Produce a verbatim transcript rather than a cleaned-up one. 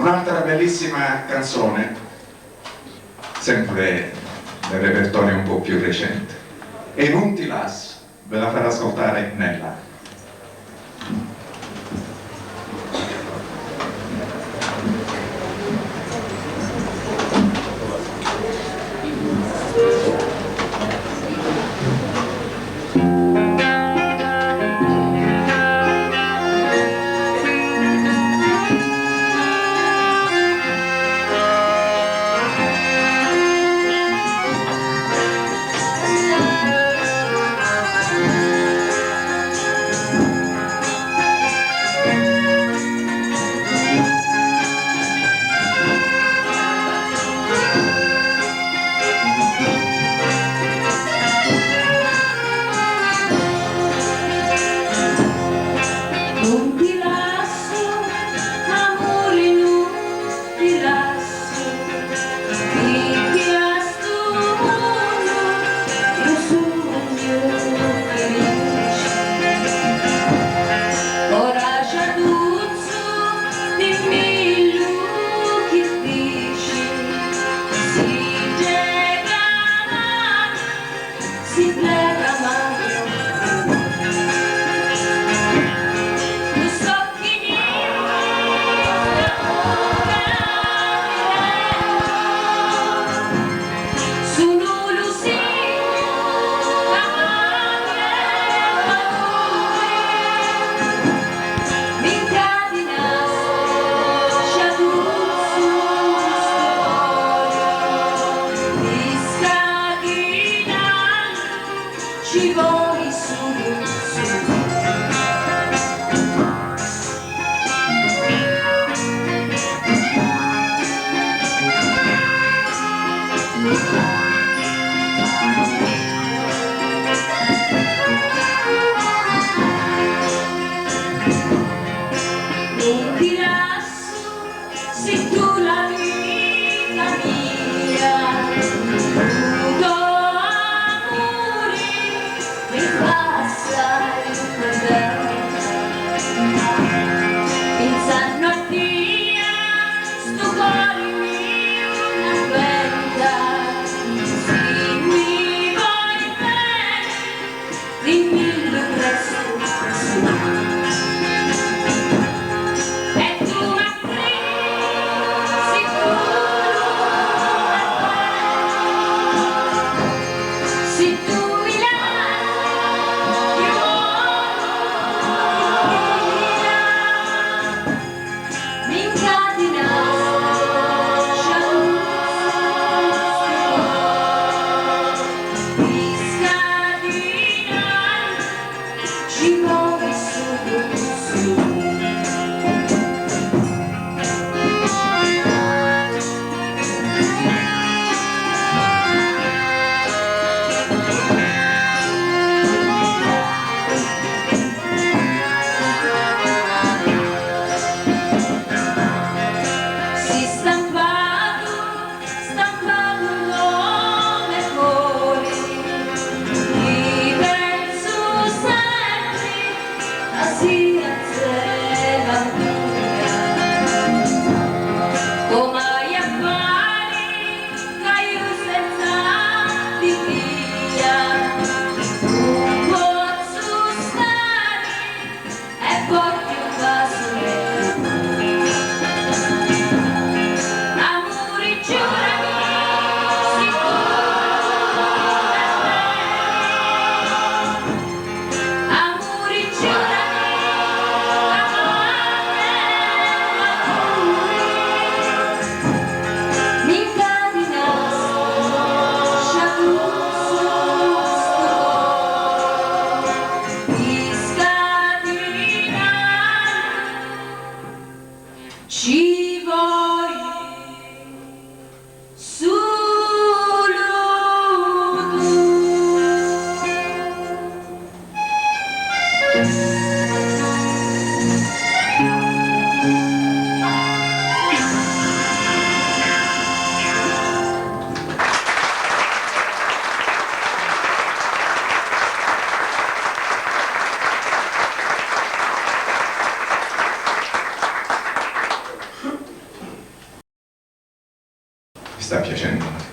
Un'altra bellissima canzone, sempre nel repertorio un po' più recente, E nun ti lassu, ve la farà ascoltare Nella. Nun ti lassu, amuri, nun ti lassu, picchì a stu munnu iu sugnu filici. Ora, Ciatuzzu, dimmillu chi dici, si ddè ca manu, si ddè ca manu. Lu socchi niru, sunu lu signu ca manu e paduri. Mi ncatinassi, Ciatuzzu, stu cori, mi scatinannu ci voli sulu, sulu. Nun ti lassu, si tu la vita mia, lu to amuri mi fa assai perdè. Pinsannu a tia, stu cori miu n'aguenta, si mi voi beni, dimmillu prestu, prestu. E tu m'accrini, si tu lu vuoi, si tu mi lassi, iu moru di tia. Mi ncatinassi, Ciatuzzu, stu cori, mi scatinannu ci voli sulu, sulu. Sta piacennu.